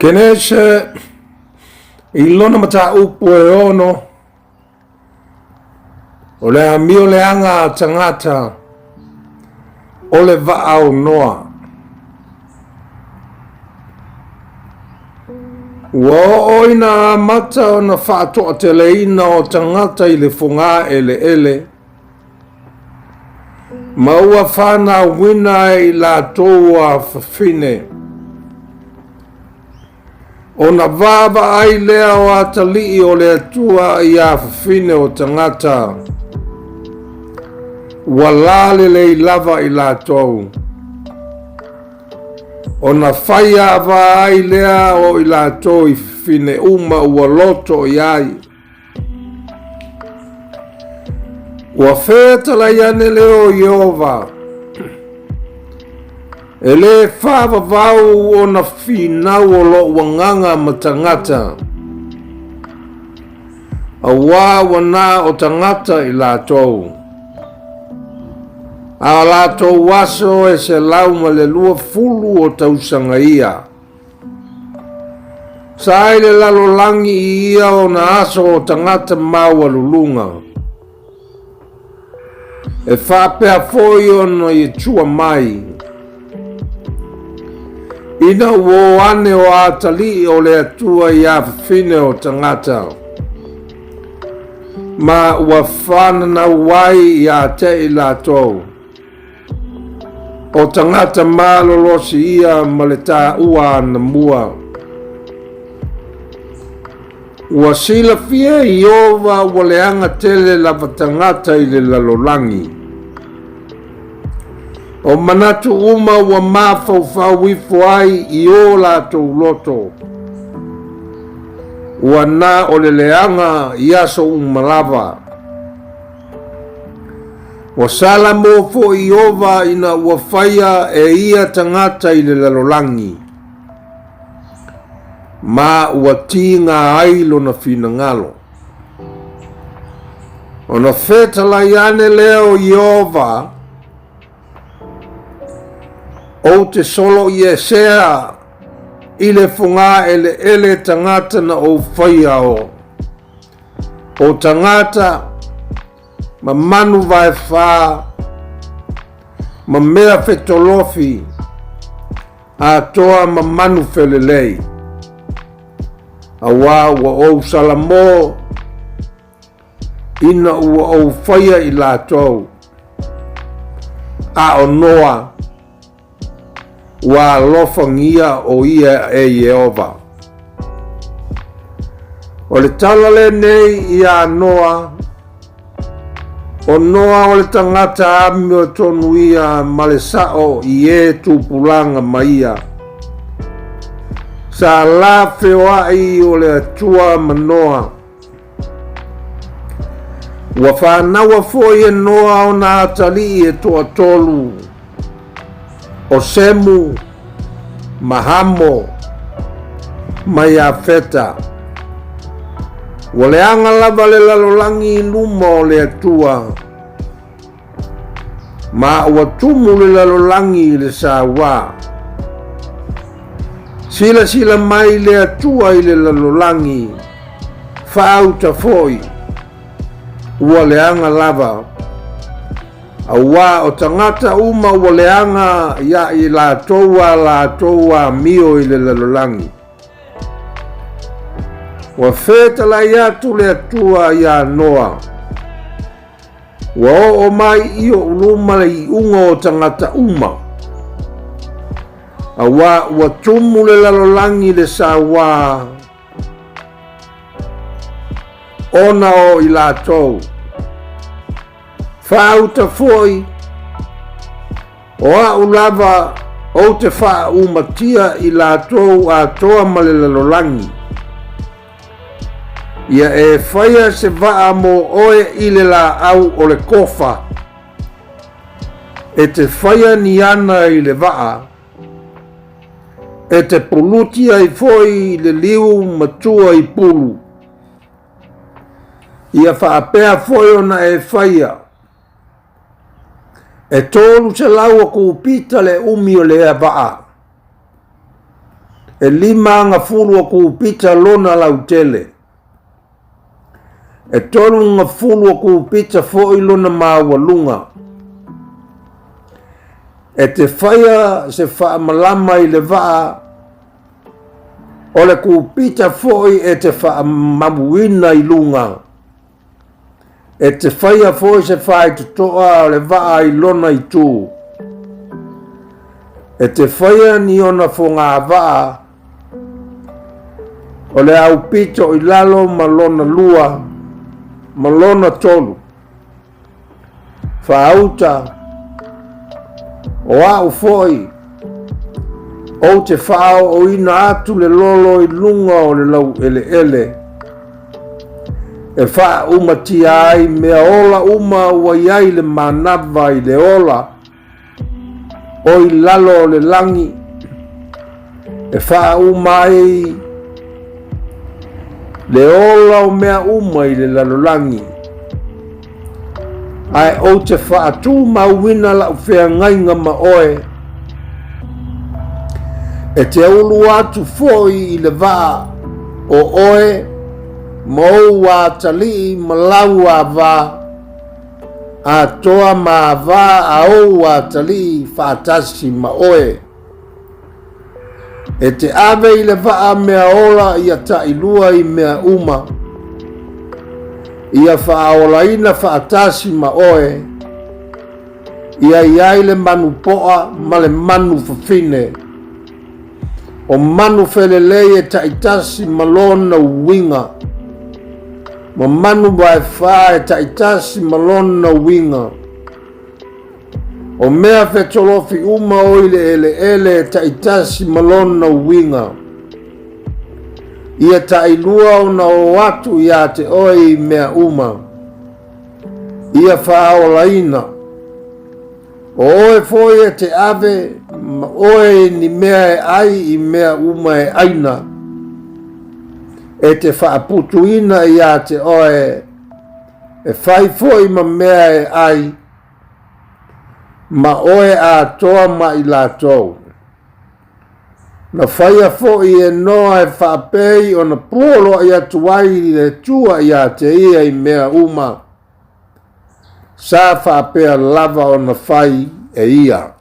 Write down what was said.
Kenese i lona mataupu e ono, o le amio leaga a tagata o le vaa o Noa. Ua oo ina amata ona faatoateleina o tagata i le fogaeleele, ma ua fanauina ai i latou afafine. Ona vaavaai lea o atalii o le Atua i afafine o tagata, ua lalelei lava i latou. Ona fai ava ai lea o i latou i fafine uma ua loto i ai. Ua fetalai ane lea o Ieova, e lē faavavau ona finau o lo'u agaga ma tagata, auā ua na o tagata i latou. A o latou aso e 120 o tausaga ia. Sa i le lalolagi i ia ona aso o tagata maualuluga. E faapea foi ona i tua mai. Ina ua o ane o atalii o le Atua i afafine o tagata, ma ua fananau ai ia te i latou. O tagata malolosi ia ma le taua anamua. Ua silafia e Ieova ua leaga tele lava tagata i le lalolagi. O manatu uma ua mafaufau ifo ai i o latou loto. Ua na o le leaga i aso uma lava. Ua salamo foi Ieova ina ua faia e ia tagata i le lalolagi, ma ua tiga ai lona finagalo. Ona fetalai ane lea o Ieova, Ou te solo i esea i le fogaeleele tagata na ou faia o o tagata ma manu vaefā ma mea fetolofi atoa ma manu felelei. Auā ua ou salamō ina ua ou faia i latou, a o Noa, Ua alofagia ʻo ia e Iēhova. ʻO le tala lenei iā Noa, ʻO Noa o le tagata amiotonu ia ma le saʻo i e tupulaga ma ia. Sa la feoaʻi o le Atua ma Noa. Ua fānaua foi e Noa ona atalii e toatolu, o Semu, ma Hamo, ma Iafeta. Ua leaga lava le lalolagi i luma o le Atua, ma ua tumu le lalolagi i le sauā. Silasila mai le Atua i le lalolagi, faauta foi, ua leaga lava, auā o tagata uma ua leaga iā i latou a latou amio i le lalolagi. Ua fetalai atu le Atua iā Noa, Ua oo mai i oʻu luma le iuga o tagata uma, auā ua tumu le lalolagi i le sauā ona o i latou. Faauta foi, o a'u lava ou te faaumatia i latou atoa ma le lalolagi. Ia e faia se vaa mō oe i le lāau o le kofa, e te faia ni ana i le vaa, e te puluti ai foi i le liu matua i pulu. Ia faapea foi ona e faia, e 300 o kupita le umi o lea vaa. E 50 o kupita lona lautele. E 30 o kupita foi lona maualuga. E te faia se faamalama i le vaa, o le kupita foi e te faamamuina i luga. E te faia foi se faitotoa o le vaa i lona itu. E te faia ni ona fogavaa o le aupito i lalo ma lona lua ma lona tolu. Faauta, o au foi, ou te faaooina atu le lolo i luga o le laueleele, e faaumatia ai mea ola uma ua i ai le manava i le ola, o i lalo o le lagi, e faauma ai le ola o mea uma i le lalolagi. Ae ou te faatumauina lau feagaiga ma oe, e te ulu atu foi i le vaa o oe ma ou atalii ma lau avā, atoa ma avā a ou atalii faatasi ma oe. E te ave i le vaa mea ola ia tailua i mea uma, ia faaolaina faatasi ma oe, ia i ai le manu poa ma le manu fafine, o manu felelei e taitasi ma lona uiga, ma manu vaefā e taitasi ma lona uiga. O mea fetolofi uma o i le eleele e taitasi ma lona uiga. Ia tailua ona o atu iā te oe i mea uma. Ia faaolaina. O oe foi e te ave ma oe ni mea e ai i mea uma e aina, e te faaputuina iā te oe, e fai foi ma mea e ai, ma oe atoa ma i latou. Na faia foi e Noa e faapei ona poloai atu ai le Atua iā te ia i mea uma. Sa faapea lava ona fai e ia.